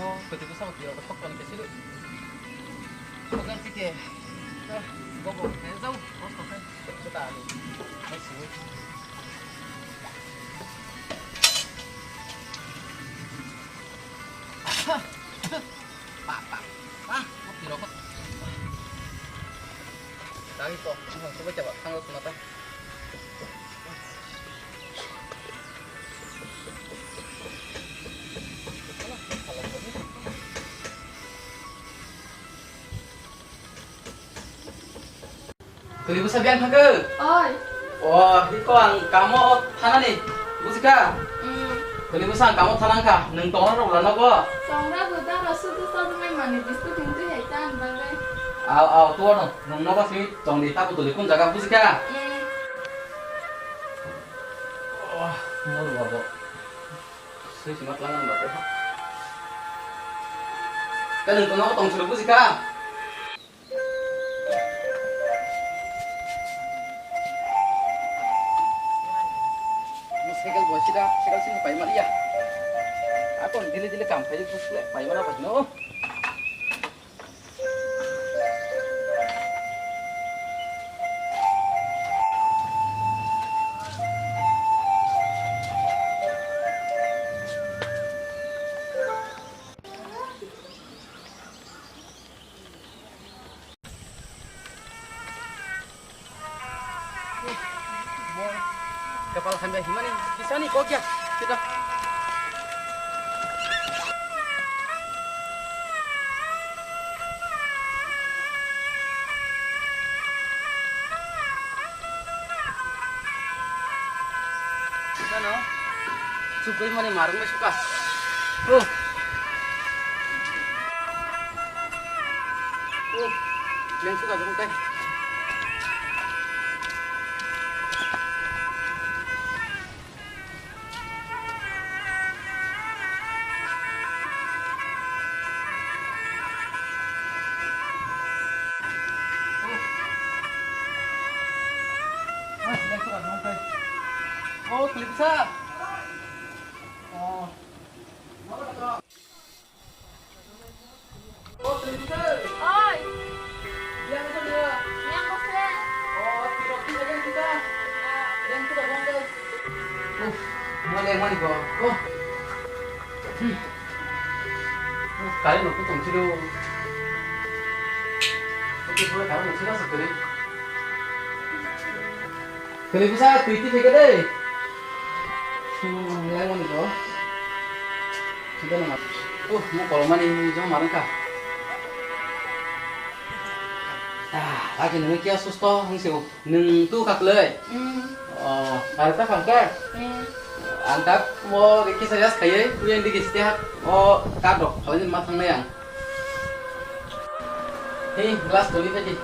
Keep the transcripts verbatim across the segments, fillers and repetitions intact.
Oh, kati ko sabak yo, kok kon ke silu. Kok kan sike. Bobo, eh, jauh. Kos kok kan. Kota alu. Masih. Pa, pa, pa, kopi rokok. Lagi kok, coba coba tanggal kenapa? Tuli bwsa biyang thangkhe? Oi. O, hiko ang kamo thanani, bujikha? Mm. Tuli bwsa ang kamo thanangkha, nwng tongra rok lano go? Tongra bo dara sudu sabunai mani biskut hintwi hai tan bagwi. Aw, aw, to no, nwng nogo simi tongdi, tabo tuli kun jaga bujikha? Mm. Oh, mor babo. Sui sima tlangan babo. Ka nwng tono tong suru bujikha? Cycle bo sida, cycle sini pai maliya. Ako dili dili kam khai, pai mana pai no. Kapal hamya himani bisani kokya kita. Ano, sugui mani marung bai suka. Oh. Oh, leng suka jong tai. Oh, Philip sir. Oh. Oh, Philip sir. Oi. Yang ko dia. Yang ko sir. Oh, tidak tidak kita. Yang kita bangkai. Uff, mane mani ko. Oh. Hmm. Uff, kali no kutong siro. Oke, boleh kali no siro sekali. Kali bisa tui tui ke deh. Hmm, yang mani ko. Sida nama. Uh, mo kolomani jong mani ka. Ah, lagi nunggu kia susto, nunggu. Nwng tu kha kwlwi? Mm. Oh, ar ta phang khe? Mm. Ang tak mo rikisa jas khaiwi, uyang digi site hak, o kap rok phalai ma thangnai ang. Hei, glass toli phai di.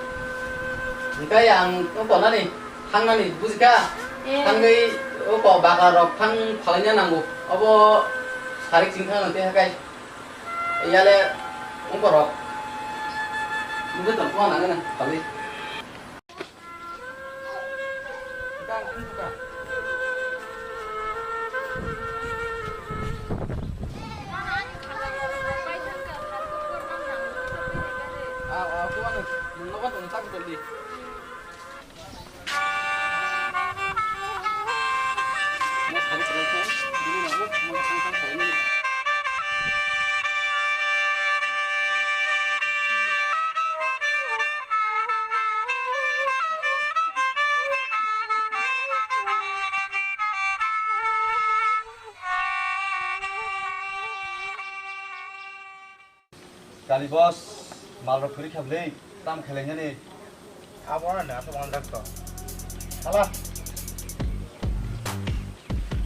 Hwnkhe ang o konani, thangnani, bujikha? Eh. Thangwi o ko bakla rok thang phalai na nango. Obo sarik ching thang nang tei hakai. Yale, ungkorok. Nugui tong phone nangani, kali. Ah, ah, kuwano, nungno ba tong tak tong di. Kali boss, mal rok kwrwi kha bwlwi, tam khailai nani. Abo no aswk manjak to. Hala.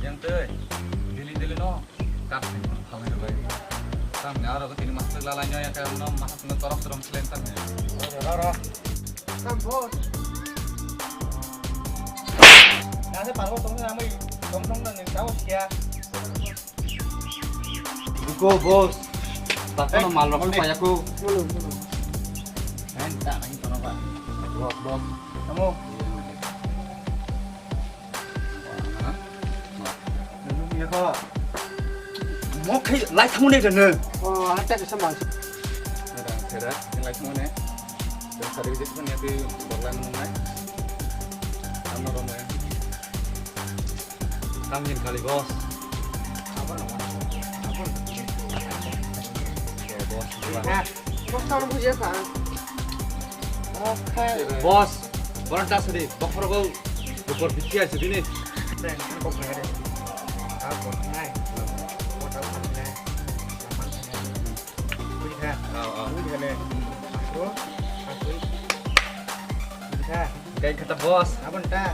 Yang tei, daily daily no, kap thai no, phalnai rwbai. Tam ni aro tini mas lalai no, yang kaya no, mas no torok torok silen tam ni. Ro, ro, ro. Tam boss. Nase parbo tong nang mai, tong tong nang ni tao sia. Ruko, boss. Takono mal rok payako. Kain ta nang tono ba. Boss, boss. Kamu. Nunu ya ko. Mo khai lai thamu ne rene. O, hata kisa mang. Ada, ada, yang lai thamu ne. Yang tadi bisa kan ya di borlai menungai. Amo romai. Tamjin kali, boss. Apa nama? Apa? Ya, boss, gua. Nah, boss, kamu punya apa? Oke. Boss, boran tas di, bokor bau, bokor bici aja sini. Deh, kan kok nggak ada. Apa? Nai. Kota apa? Nai. Buji kha? Oh, oh. Buji kha ne? Asro, asro. Buji kha? Gai kata boss. Abon ta?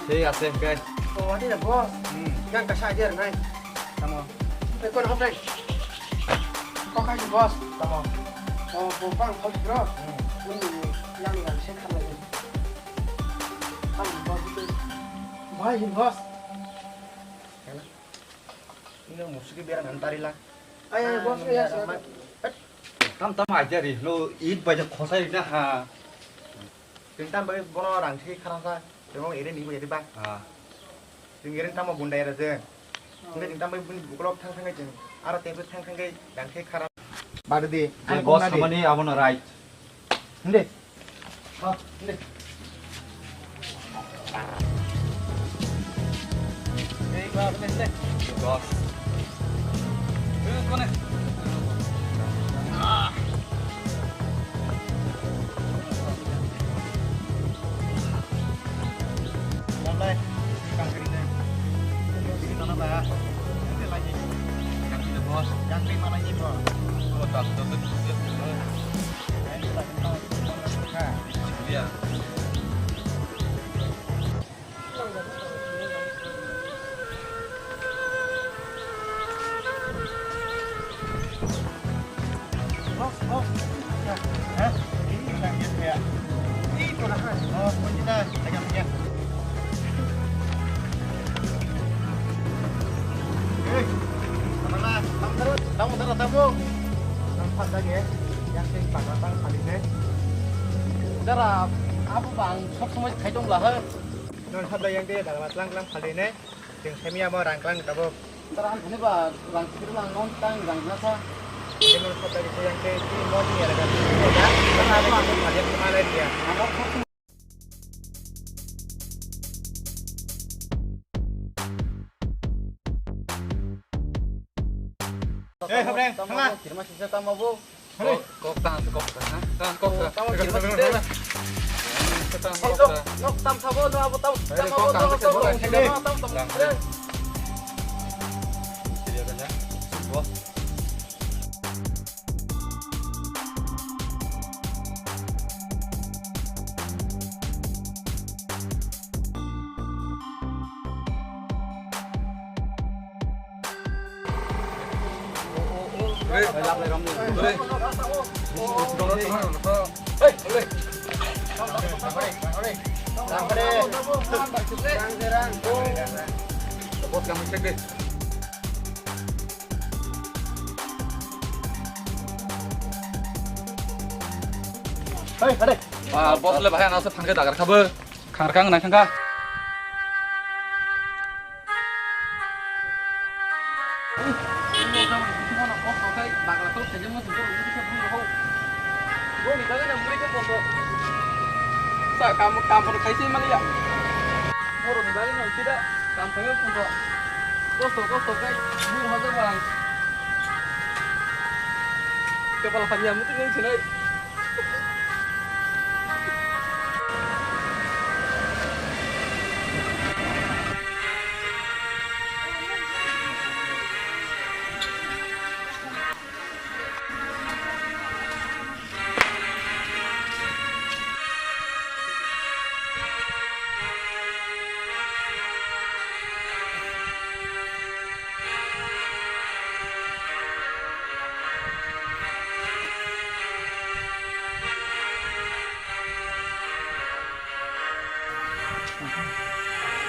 Thik ase, gai. Oh, adi na boss. Hmm. Yang kasa aja nai. Tamo. Eh, kon hop nai. Kok hai boss. Tamo. Oh, bo bang hop bro. Hmm. Yang yang se khamai. Tamo boss. Bhai boss. Ino musuki bera nan tarila. Ay, ay, boss, ay, ay, ay. Tam tam aja ri, lo it baja khosai na ha. Ting tam bai bono rang si kharang sa, temo ere ni bai ba. Ah. Ting ere tamo gunda era je. Nge ting tam bai bun buklok thang thang jeng. Ara te thang thang gai rang si kharang. Badu di. Boss hamani abono right. Hindi. Oh, hindi. Hindi, hindi, hindi. Boss. Eh, kone? Ah. Boss. Tamo dara tamo. Nang phak dagi, yang sing pagra tang phaline. Dara, abo bang sob somoi khai tong la he. Non phak dagi yang de dagla tlang tlang phaline. Jeng semi amo rang tlang tabok. Dara ang thani ba rang sikir lang non tang rang na sa. Jeng non phak dagi yang de di mo ni ya laga. Dara abo ang phak dagi malai dia. Amo sob Eh, Habreng, tama tama. Bo, kirma sisa tama bo. Hei. Kok, kok tang, kok tang, ha? Tang, kok tang. Tama kirma sisa. Tang, kok tang. Nok tam sabo, no abo tam, hei, tama kok bo, tang, no kok tang, tam, kok tam, tang. Tang, tam, tam. Siriya kan ya? Bo. Hei, hade. Ba, boss le bahai, ano se phangke dagar khabe. Kharkang nai khangka. Sa kam, kam photo khaisi maliya. Borok ni bagwi no sida kam thangwi photo. Kosto, kosto khai bui hojak bang. Kepala hamya muti nung sinai.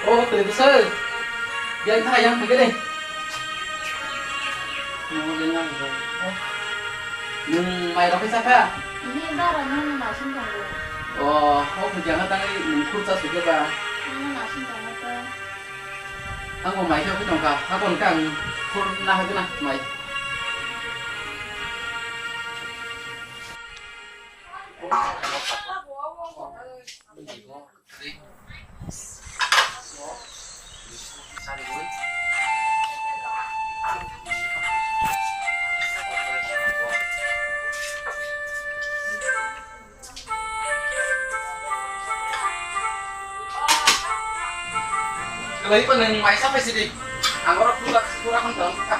Oh, tadi besar. Yang kaya yang begini. Nwng mai rok kisa kha? Ini bara nwng naising tongo. O, o bujana tangwi nwng khurcha sukhe ba? Nwng naising tongo to. Ang bo mai khe tongkha, hakon khe ang khur na hagna mai. Lagi pa nang maisa maisi di. Ang oro pura pura kan dalam ka.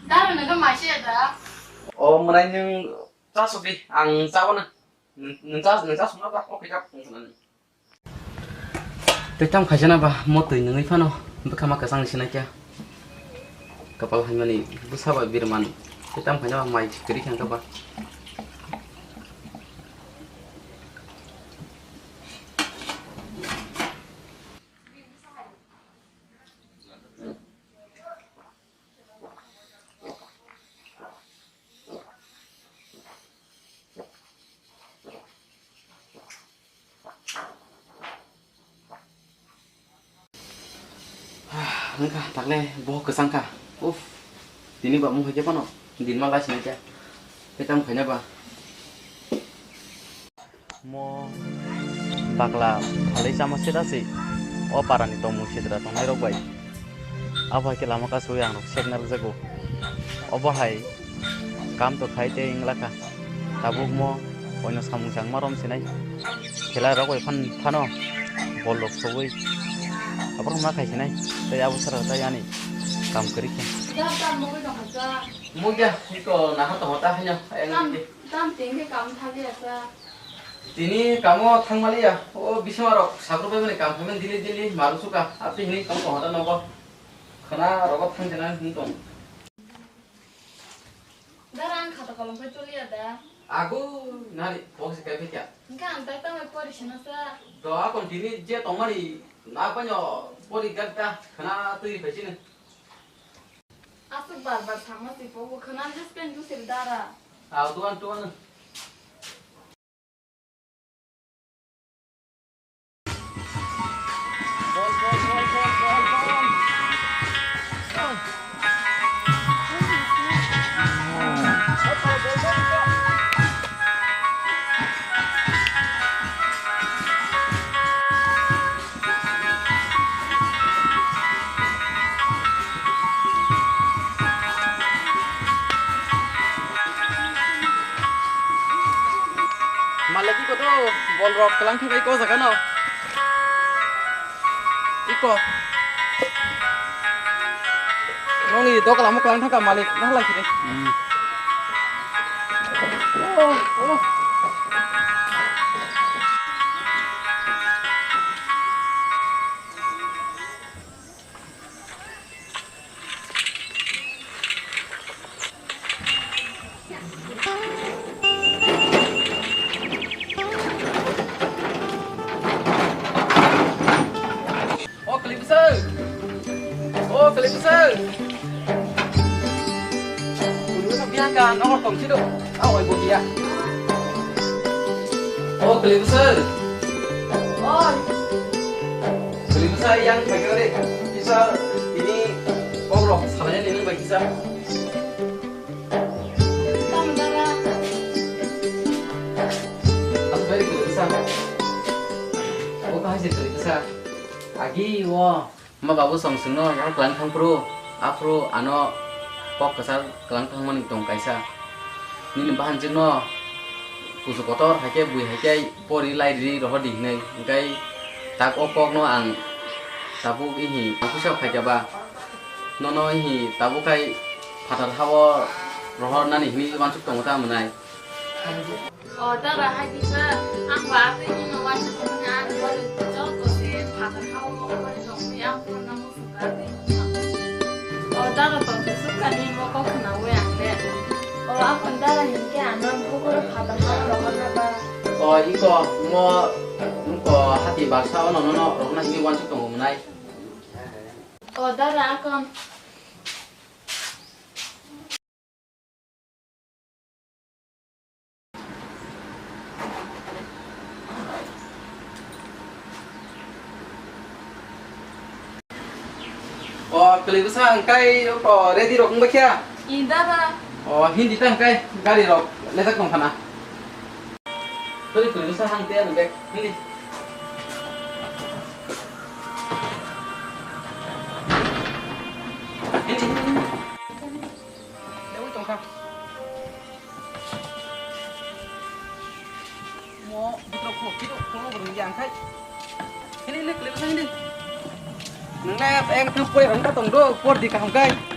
Daro nang maisi da. O mwnai nang chasok di, ang chabo na. Nang chas nang chasok na ba, okay ka pung sana. Tei tam khaisana ba, mo twi nungwi phano bwkha ma kwchang sinai kya. Kapal haimani bwsa bai birman. Tei tam khaina ba mai kwrwi kha ba. Wngkha, takle bohok kwchang kha. Uff, tini ba mung hai khe phano din ma lai sinai khe. Khe tamo khaina ba. Mo bakla phalwi chama sida se o parani tongmung sidra tongnai rok bai. Abo hai khe lama kasu ang rok sek narwkjago. Obo hai kam to khai tei wngla kha. Tabuk mo oino samung changma rom sinai. Khela rok bai phan phano bol rok sogwi. Aborok ma khai sinai. Tei abo sara tei ani kam kwrwi khe. Mugya, iko naha tongo ta haino. Tam tengke kam thali asa. Tini kamo thangmaliya, o bisma rok sakruphaimani kam khaimani dili dili maru suka, aphi hini tong tong hota nogo. Khana rogo thang jana hini tong. Dara ang khata kolom khai choliya da. Ago nari box kai phikya. Engka ang tai tamo pori sina sa. Do akon tini je tongmani na panyo pori gakta khana twi phaisini. Aswk bar bar sama si pogo khana just pen jusil dara. Aw duan tuan. Malik iko do, bol rok kelang thangkai ko jaga no. Iko. Nongni dokla mo kelang thangka malik, nah lagi deh. Hmm. Oh, oh. O Kali Bwsai! O Kali Bwsai! Kunu no biang ka nongor tong sido. Awai bo biya. O Kali Bwsai! Oi! Kali Bwsai yang bai kare. Kisa ini kok rok salai ni nang bai kisa. Tamo dara. Ang bai Kali Bwsai. O kahai se Kali Bwsai. Agi o. Ma babu song songno rohor klang thang phuru, aphuru ano kok kwchar klang thangmani tong kaisa. Nini bahanjwkno kusu kotor hai khe bui hai khe pori lai ri rohor di hinwi. Hwnkhe tak o kokno ang tabuk ihi ang puisa phaikha ba. Nono ihi tabuk khai phatar ha-o rohor nani hinwi uansuk tongo ta mwnai. O dara hai di ba, ang ba atwi ni no waisa tongmani ani bole joto se phatar ha-o mokol bole tongmani ang phone no muchung ka atwi ni no. O dara tong kusuk ka ni mokol khwnaui ang le. O aphon dara hinkhe ano bukuro phatar ha-o rohorna ba. O iko mo, iko hati baksa o nono no rohorna hinwi uansuk tongo mwnai. O dara akon. O, Kali Bwsa, hwnkhe o ready rok wngbai kha? Inda ba. O, hindi ta hwnkhe gari rok lejak tong khana. Sorry, Kali Bwsa, hang te ano bag hindi. Lewi tongkha. Mo butrok khulok kiro, khulok bo rwngya ang khai. Hini le, le, le, hini. Nang na ek thang poi rang ta tong do, por di kaham kai.